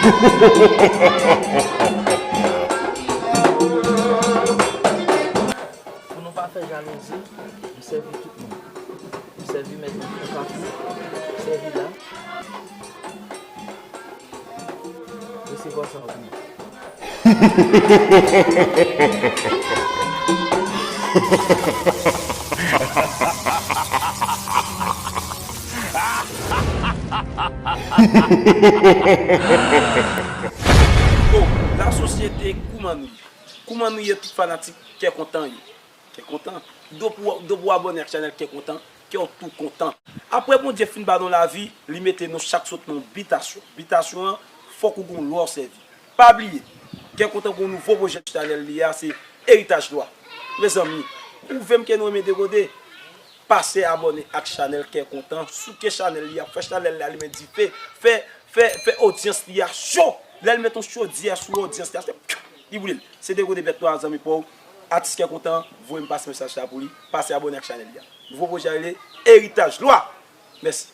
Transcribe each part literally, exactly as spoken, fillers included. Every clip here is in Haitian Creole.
Pou nou pa fè jalouzi, m sèvi tout moun. M sèvi mèt mwen, m sèvi la. Resevwa sa pou mwen. Bon, lasosyete, kouman nou ye? Kouman nou ye, tout fanatik Kè Kontan yo? Kè Kontan. Depi w, depi w abòne ak chanèl Kè Kontan, kè w tou kontan. Apre Bondye fin ba nou lavi, li mete nou chak sot nan yon bitasyon. Bitasyon an, fòk ou gon lwa w sèvi. Pa bliye, Kè Kontan gon nouvo pwojè chanèl li a, se Eritaj Lwa. Mezanmi, pwouve m ke nou renmen dekode. Pase abòne ak chanèl Kè Kontan, souke chanèl li a, fè chanèl li a limen dife, fè, fè, fè odyans li a cho. Lè l met yon chodyè sou odyans li a, se, li boule l. Se dekode bèt nwa zanmi pa w. Atis Kè Kontan, voye m pase mesaj sa pou li. Pase abòne ak chanèl li a. Nouvo pwojè a rele Eritaj Lwa. Mèsi.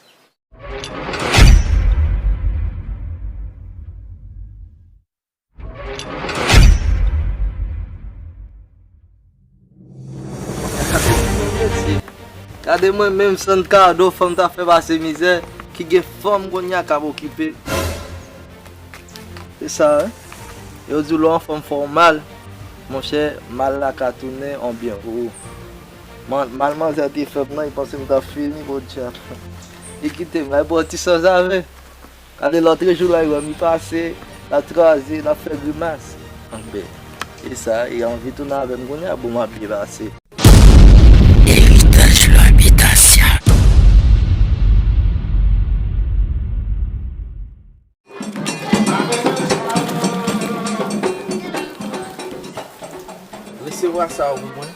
Gade mwen menm, San Kado, fanm ta fè pase mizè, ki gen fanm kounye a k ap okipe. Se sa, wi. Yo di w lè yon fanm fè w mal, monchè, mal la ka tounen an byen pou ou. Man-, mal manzè te fè m nan, li panse m t ap fini, podyab. Li kite m la, li pran ti sanzave. Gade lòt jou la, li wè m, li pase, l ap kraze, l ap fè grimas. Anben, e sa, e anvi tounen avè m kounye a, bon, m ap byen pase. Eritaj Lwa Bitasyon. Resevwa sa pou mwen.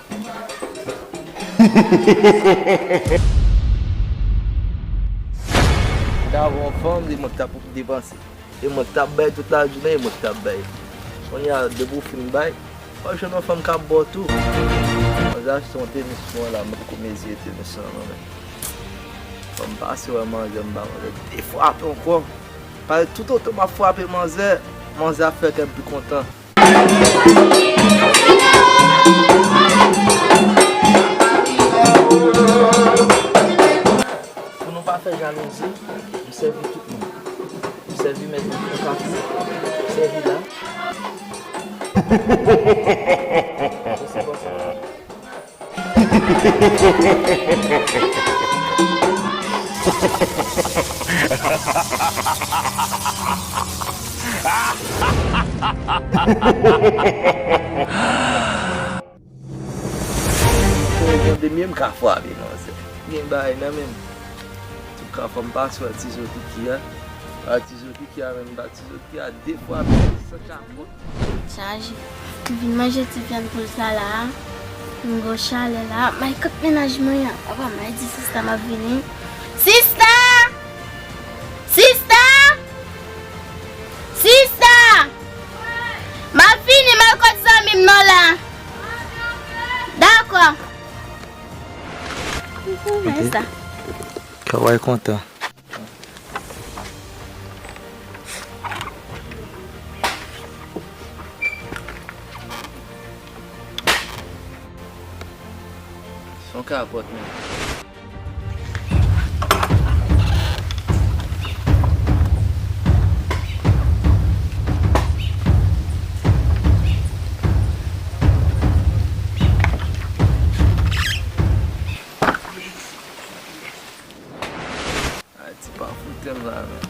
Mwen ta avè yon fanm, se mwen ki t ap depanse. E mwen ki t ap bay tout lajounen, e mwen ki t ap bay. Kounye a, depi w fin bay, w ap jwenn yon fanm k ap ba w tou. Manzè achte yon tenis pou mwen la, mwen poko mezire tenis lan non, men. Fò m pase wè manzè, m ba manzè de fwape ankò. Paske toutotan m ap fwape manzè, manzè ap fè kè m pi kontan. Pou nou pa fè jalouzi, m sèvi tout moun. M sèvi mèt mwen, m sèvi la. Se konsa. Mwen mande mye m ka fwape manzè. Gen bagay nan men m. Antouka, fò m pase wè ti zo Kiki a. A ti zo Kiki a menm, m ba ti zo Kiki a de fwape san kapot. Chaje. M vin manje ti vyann poul sa la a. M gon chalè la. May kot mennaj mwen an? Apa, may di sista m ap vini. Sista! Sista! Sista! M ap vini, m al kot zanmi m nan la. Dakò. Sa. Kè w ay kontan. Se yon kapòt, men. Ay, ti pa fout m la, men.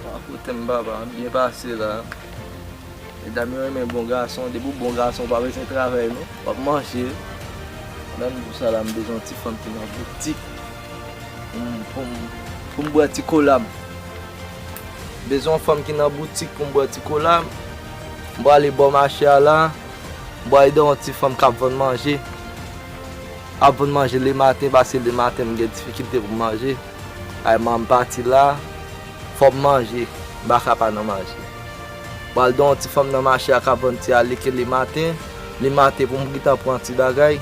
Pa fout m, papa, m byen pase la. Medam yo renmen bon gason, depi w bon gason, w pa bezwen travay, non. W ap manje. Menm pou sa la, m bezwen yon ti fanm ki nan boutik. Pou m, pou m, pou m bwè ti kola m. Bezwen yon fanm ki nan boutik pou m bwè ti kola m. M prale bò mache a la. M prale ede yon ti fanm k ap vann manje. Ap vann manje lematen, paske lematen m gen difikilte pou m manje. Ay, manman m pati la, fò m manje, m pa ka pa nan manje. Pral don yon ti fanm nan mache a k ap vann ti aleke lematen, lematen pou m gentan pran ti bagay.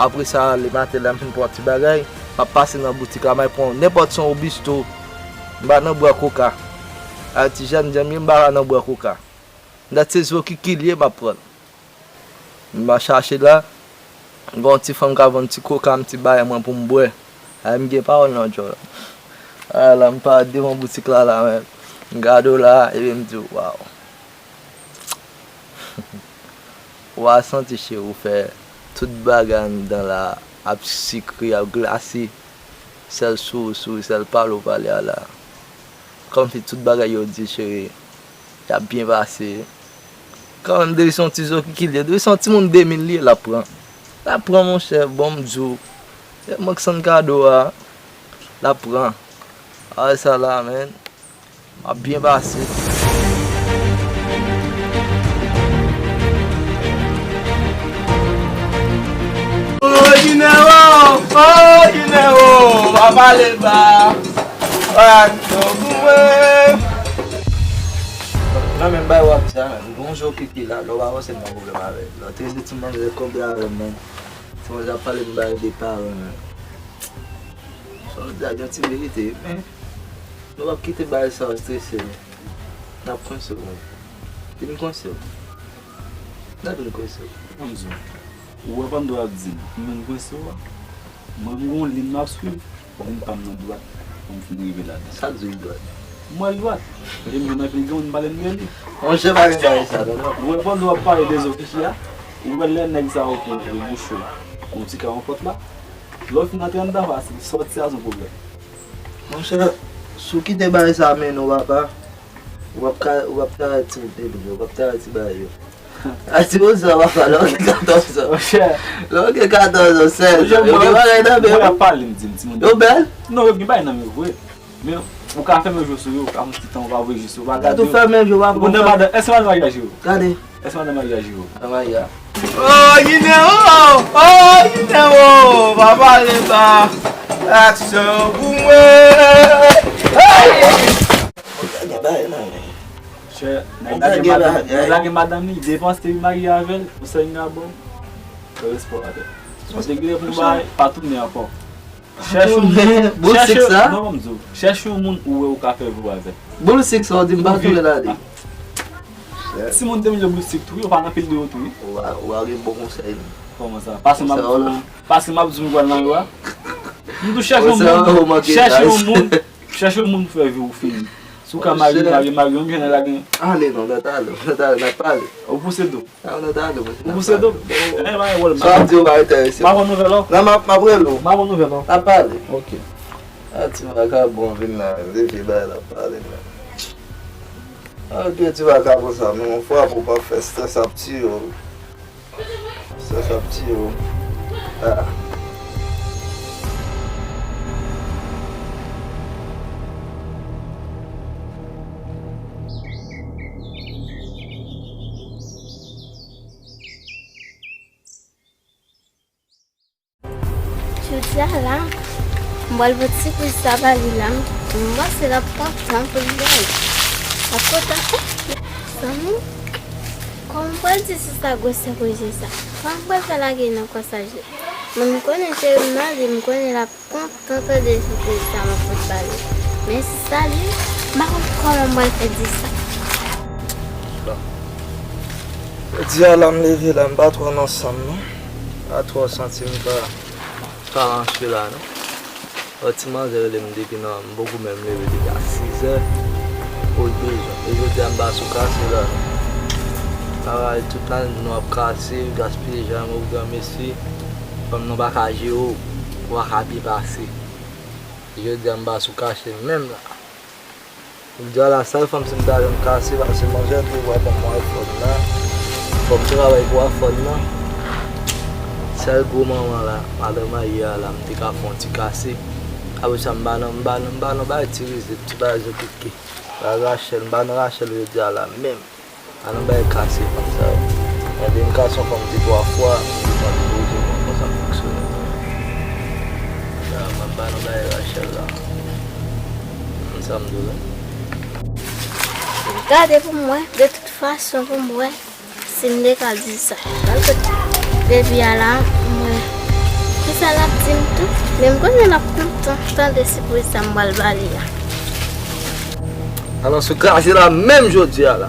Apre sa, lematen la m fin pran ti bagay, m ap pase nan boutik la, m al pran nenpòt son Robusto. M pa nan bwè koka. A ti jèn, jèn, m pa ka nan bwè koka. Dat se zo ki kilye m ap pran. M a chache la, gen yon ti fanm ka vann ti koka, m ti bay mwen pou m bwè. Ay, m gen pawòl nan djòl. A la, m pa devan boutik la, la, men. M gade w la, epi m di w, waw. Ou a santi cheri w fè tout bagay anndan la ap sikre, ap glase. Sèl souri, souri, sèl pale w pale a la. Kòmsi tout bagay yo di cheri, y ap byen pase. Kanmenm, depi se yon ti zo ki kilye, depi se yon timoun de mil li ye, l ap pran. L ap pran, monchè, bon, m di w. E mank sann kado a, l ap pran. A sa la, men. M ap byen pase. Orijinèl, orijinèl, pa pale ba. Ak yo pou mwen. Nan men bay w ap di a, men. Gon jan w kite la, lè w pa panse m nan pwoblèm avè l. Lè w te di ti manzè konbe avè m, men. Ti manzè ap pale m bay de paran, men. Sa w di a gen ti verite, men. Nou p ap kite bagay sa yo strese nou. N ap kwense w, wi. Vin kwense w. N a vin kwense w. Ann di w, ou wè pandan w ap di m, m vin kwense w a? Mwen, m gon liy m ap swiv, liy pa m nan dwat, pou m fin rive ladan. Sa k di w dwat? M wè l dwat. E m jwenn anpil granmoun pale m de li. Monchè, pa gen bagay sa, non, non. Ou wè pandan w ap pale de zo ki fè a, ou wè lè nèg sa yo pran bouch yo, yon ti ka yon pòt la. Lè w fin antre anndan, fasil, sòti a se yon pwoblèm. Monchè, si w kite bagay sa a mennen w, papa, ou p ap ka, ou p ap travay ti bout de bri yo, ou p ap travay ti bagay yo. A ti bout sa, papa, lè w gen katòz an. Monchè. Lè w gen katòz an, sèz an, yo gen bagay nan men yo. Mwen ap pale, m di m, timoun yo bèl? Non, yo gen bagay nan men yo vre. Men, ou ka fèmen je w sou yo, ou ka fè yon ti tan, ou pa voye je w sou yo, ou pa gade yo. Gade ou fèmen je w, ou pa fè. Ou nan madan, èske madan maryaj yo? Gade. Èske madan maryaj yo? Nan maryaj. Oh, Ginero! Oh, Ginero! Pa pale ba aksyon pou mwen! Hey! Ou ta gen bagay nan men. Chè, nèg la gen madanm, nèg la gen madanm li, depanse li marye avè l, ou sèl nèg la bon. Fè respè w atè. Ou te gen pou bay, pa tounen ankò. Chèche yon moun, chèche, non, m di w, chèche yon moun ou wè ou ka fè vi w avè l. Boul sik sa w di m pa tounen la di. Timoun te mete boul sik tou, yo pa nan pil de yo tou, wi. Ou a, ou a gen bon konsèy, non. Kòman sa? Paske m ap di w, paske m ap di w m pral nan yo a. M di w chèche yon moun, chèche yon moun, chèche yon moun pou fè vi w fini. Si w ka marye, marye, marye, yon jèn la gen. Ale non, n a t ale, n a t ale, n a pale. Ou pouse do. A, nou ta ale, monchè. Ou pouse do. Bon, bon. Eh, pa gen pwoblèm. Sa w ap di yo pa enterese m. M a ba w nouvèl, o. Non, m ap, m ap rele w. M a ba w nouvèl, o. N a pale. Ok. A, ti vakabon vin la, leve bay la, pale la. A, ok, ti vakabon sa, men yon fwa pou w pa fè strès ap tiye w. Strès ap tiye w. A. Jodi a la, m pral pote sipriz sa ba li la. M panse l ap kontan pou l bay. L ap kontan. Zanmi, kòman m pral di sista gwosè pwojè sa? Kòman m pral fè lage nan kò sa? Mwen, m konnen cheri m nan li, m konnen l ap kontan tande sipriz sa m ap pote ba li. Men sista li, m pa konn kòman m pral fè di sa. Bon. Jodi a la, m leve la, m pa twò nan san m, non. M pa twò santi m pa, pa ranche la, non. Yon ti manzè rele m depi nan, m poko menm leve depi a sizè. Pou l bezwen. E jodi a, m pa sou kase la, non. Travay tout lane, nou ap kase, gaspiye jan, ou granmesi. Fanm nan pa ka jere w, ou pa ka byen pase. Jodi a, m pa sou kache menm la. Jodi a la, sèl fanm si m ta jwenn kase, paske manzè tou wè kòman iPhone nan. Fò m travay pou iPhone nan. Sèl gwo manman la, madanm marye a la, m te ka fè yon ti kase. Apre sa, m pa nan, m pa nan, m pa nan bay ti rizib, ti bay zo kike. Bay Rachel, m pa nan Rachel jodi a la menm. Ann bay kase fanm sa yo. Mande m kase yon fanm de twa fwa, m te tande poze mwen konsa m fonksyone. Sa, m ap ba nou bay Rachel la. Konn sa m di w la. Gade pou m wè, de tout fason pou m wè si m te ka di sa. Paske depi a la, m wè kisa l ap di m tou. Men m konnen l ap kontan tande sipriz sa m pral ba li a. Alò, sou kraze la menm jodi a la.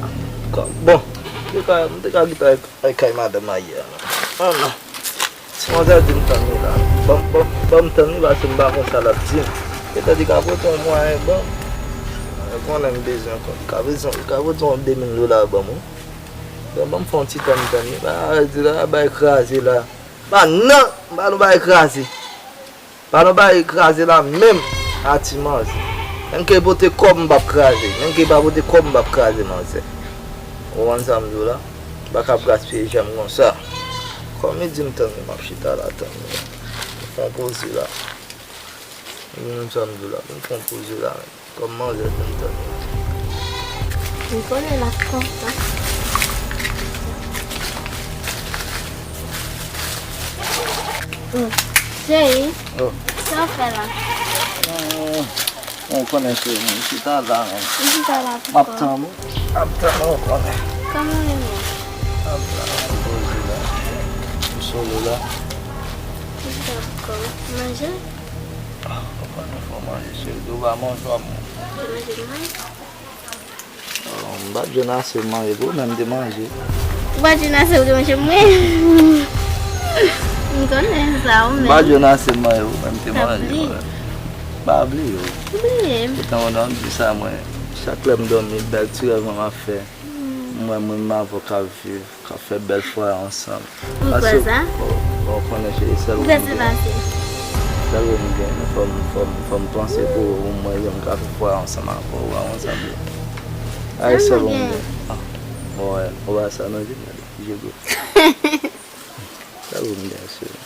Kò, bon, m te ka, m te ka kite al kay madanm mwen yè a la. An non. Ti manzè di m tann li la. Ban m, ban m, ban m tann li, paske m pa konn sa l ap di m. Petèt li ka pote yon mwayen ban m. Ou konnen m bezwen kòb. Li ka bezwen, li ka pote yon de mil dola ban m, wi. Bon, ban m fè yon ti tann tann li. Bagay di la, bagay kraze la. Pa nan, m pa nan bagay kraze. Pa nan bagay kraze la menm, a ti manzè. Menm ke pote kòb m p ap kraze. Menm ke pa pote kòb m p ap kraze manzè. Ou konprann sa m di w la? M pa ka ap gaspiye jan m konsa. Kòm li di m tann li, m ap chita la tann li. M fè yon poze la. Ou konprann sa m di w la? M fè yon poze la menm. Kòm manzè fin tann. M konnen l ap kontan. Cheri, sa w fè la? Ou konnen cheri, m chita la menm. M chita la pou kò. M ap tann ou. M ap tann ou, ou konnen. Kòman w ye menm? M ap la, m poze la. M solo la. M chita pou kò. Manje? Ah, ou pa nan fò manje, cheri. Ou pa manje, w ap manje. Ou manje mwen? Oh, m pa t jwenn ase manje pou ou menm te manje. Ou pa t jwenn ase ou te manje mwen? M konnen sa, ou menm. M pa t jwenn ase manje pou ou menm te manje mwen. Pa bliye w. Bliye m. Poutan, pandan w ap di sa, mwen, chak lè m dòmi, bèl ti rèv mwen m ap fè. M wè mwen menm avè w k ap viv. K ap fè bèl fwa ansanm. Ou kwè sa? Bon, bon, ou konnen cheri, sèl ou m gen. Ou kwè se pase? Sèl ou m gen. Fò m, fò m, fò m panse pou ou, pou m wè jan m ka fè fwa ansanm avè w, ou wè, ansanm yo. Ay, sèl ou m gen. Ah, bon, wè, ou wè sa nan je m, gade, je gwo. Sèl ou m gen, cheri.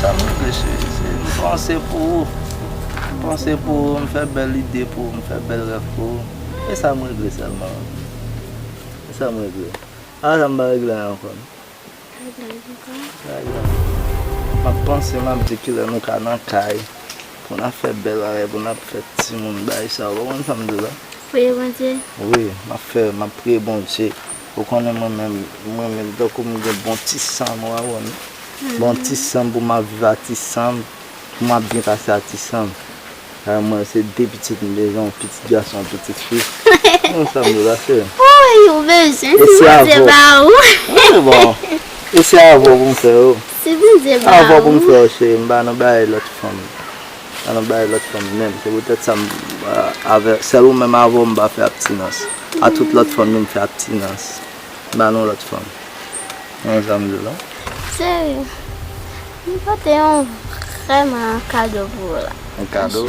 Sa m regle, cheri, se m panse pou ou. M panse pou ou, m fè bèl ide pou ou, m fè bèl rèv pou ou. E sa m regle sèlman. E sa m regle. A sa m pa regle anyen ankò, non. Pa regle anyen. M ap panse, m ap di kilè nou ka nan kay. Pou n ap fè bèl bagay, pou n ap fè timoun, bagay sa yo. Ou konprann sa m di w la? Priye Bondye. Wi, m ap fè, m ap priye Bondye. Ou konnen mwen menm, mwen menm, tankou m gen bon ti san m, ou pa konn. Bon ti san m pou m ap viv a ti san m, pou m ap byen pase a ti san m. Kay mwen, se de pitit m bezwen, yon pitit gason, yon pitit fi. Ou konprann sa m di w la, cheri? Wi, ou bezwen, si Bondye ba ou. Wi, bon. E se avè w pou m fè yo. Si Bondye ba ou. Avè w pou m fè yo, cheri. M pa nan bagay lòt fanm. M pa nan bagay lòt fanm menm. Se poutèt sa m, a, avè, sèl ou menm avè w m pa fè abtinans. A tout lòt fanm yo m fè abtinans. M pa nan lòt fanm. Ou konn sa m di w la? Cheri, m pote yon vrèman kado pou ou la. Yon kado?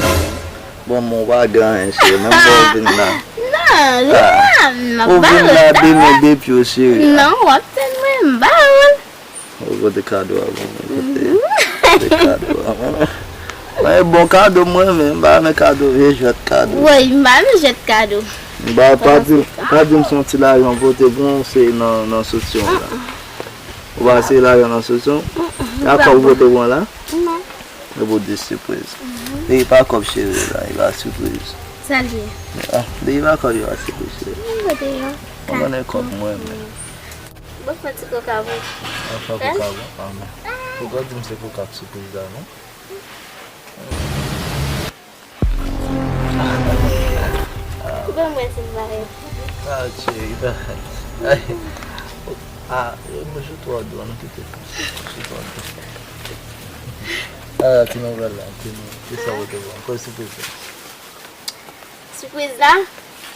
Bon, mwen pa gen anyen, cheri. Menm jan w vin la. Non, li la, m ap ba ou l. Ou vin la de men de pye w, cheri. Non, w ap tann mwen, m ba ou l. Ou pote kado a pou mwen, pote, pote kado a. Mwen, bon kado mwen renmen, m pa renmen kado, vye jwèt kado. Woy, m pa renmen jwèt kado. M pa, pa di, pa di m se yon ti lajan w pote pou mwen, se nan, nan soutyen w la. Ou pa se lajan nan soutyen w? E a kòb ou pote pou mwen la? Non. E pou de sipriz. Depi pa kòb cheri la, e pa sipriz. Sa l ye? Ah, depi pa kòb, e pa sipriz cheri. Mwen pote yon. Mwen konnen kòb mwen, men. Bon, fè ti koka pou. An fè koka pou. Ah, men. Ou pa di m se koka k sipriz la, non? Koupe m wè si m pa wè. Ah, cheri, pa. Ay. Ah, mwen jou twò dou, nou kite. Jou twò dou. Ah, ti nouvèl la, ti nou. Ki sa ou te bon? Kote sipriz la? Sipriz la?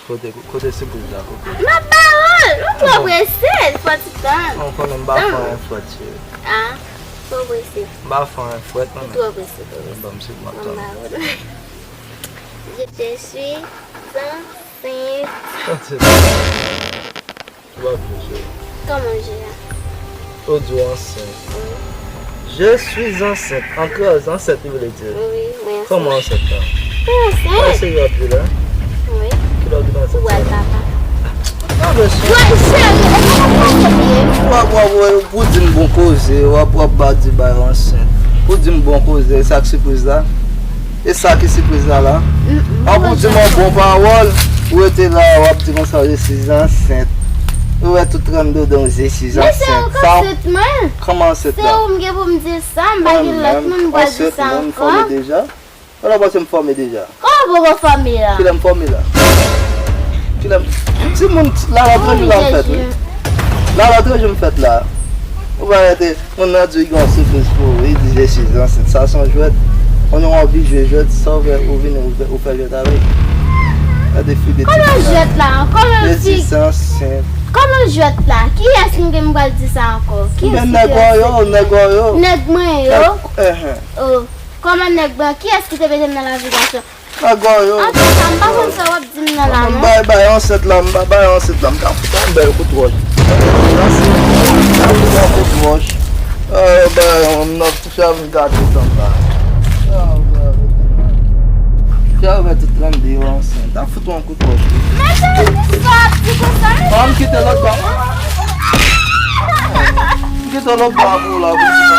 Kote, kote sipriz la, kote? M ap ba ou l, ou twò prese, fò ti tann. Non, konnen m pa fè anyen frèt, cheri. Ah, twò prese. M pa fè anyen frèt, non. Ou twò prese, twò prese. Ban m sipriz la, m ap tann. Je suis enceinte. Ou pa vle, cheri. Kòman je a? Ou di w ansent. Wi. Je suis enceinte. An kreyòl, se ansent li vle di. Wi, mwen ansent. Kòman ansent la? Mwen ansent. Wè, se yo ap di la. Wi. Kilè w vin ansent? Ou al papa. Non, men cheri. Wè, cheri, e pa sa w vle. W ap, w ap, w ap, w ap di m bon koze, w ap, w ap ba di bay ansent. Ou di m bon koze, e sa k sipriz la? E sa ki sipriz la la? An pou di m yon bon pawòl, ou rete la, w ap di konsa, je suis enceinte. Ou wè tout trannde dan, je suis enceinte. Men se ou k ansent mwen. Kòman ansent la? Se ou m gen pou m di sa, m pa gen lòt moun m pral di sa ankò. Mwen menm, ansent, moun fòme deja. Ou la panse m fòme deja? Kòman w poko fòme la? Kilè m fòme la? Kilè m... Timoun, la la trè jou la m fèt, wi. La la trè jou m fèt la. Ou pa rete, moun nan di w gen yon sipriz pou ou, li di je suis enceinte. Sa se yon jwèt. Ou gen anvi jwe jwèt, sa w fè, ou vini, ou fè, ou fè jwèt avè l. Gade figi ti Kòman fi sa. Jwèt la? Kòman Je fi... suis enceinte. Kòman jwèt la? Kiyès m gen m pral di sa ankò? Kiyès Men ki nèg te yo, ansent? Nèg yo. Nèg mwen yo? Ehn. Oh, kòman nèg mwen? Kiyès ki te mete m nan lavi gason? Nèg yo. Antouka, m pa konn sa w ap di m nan la M non. bay bay ansent la, m pa bay ansent la, m ta fout yon bèl kout wòch. M ta fout yon kout wòch. Ah, bay, m nan ti fè avè gade tan la. Ah, bay. Fè avè tout trannde yo ansent. M ta fout yon kout wòch. Men se ki sa w ap di konsa? Ban m kite lòt bò. M kite lòt bò pou ou la, pou m kite.